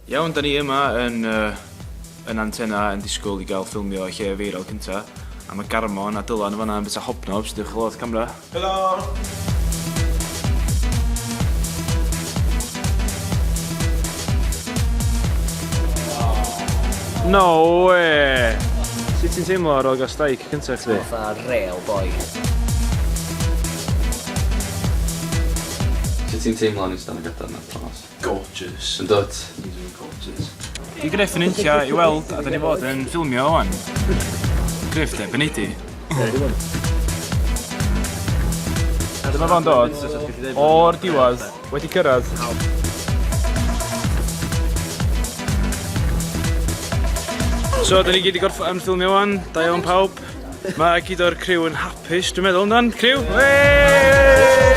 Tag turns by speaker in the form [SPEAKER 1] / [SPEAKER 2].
[SPEAKER 1] Iawn, da ni yma yn, uh, yn Antenna yn disgwyl i gael ffilmio lle viral cynta. A mae Garmon a Dylan yn fanna yn bwyta hobnobs, diolch yn fawr camera. Helo! No way! Sut ti'n teimlo ar ôl gael stike cyntaf chdi?
[SPEAKER 2] Fatha real boy.
[SPEAKER 3] Sut ti'n teimlo yn ista yn y gadair 'na, Thomas?
[SPEAKER 1] Gorgeous.
[SPEAKER 3] Yn dwt?
[SPEAKER 1] Gorgeous. Di Griff yn unlla i weld a da ni fod yn ffilmio wan. Griff de, be nei di? Dyma fo'n dod o'r diwedd, wedi cyrraedd. So, da ni gyd 'di gorffen ffilmio wan, da iawn pawb. Mae gyd o'r criw yn hapus, dwi'n meddwl, yndan, criw? Wey!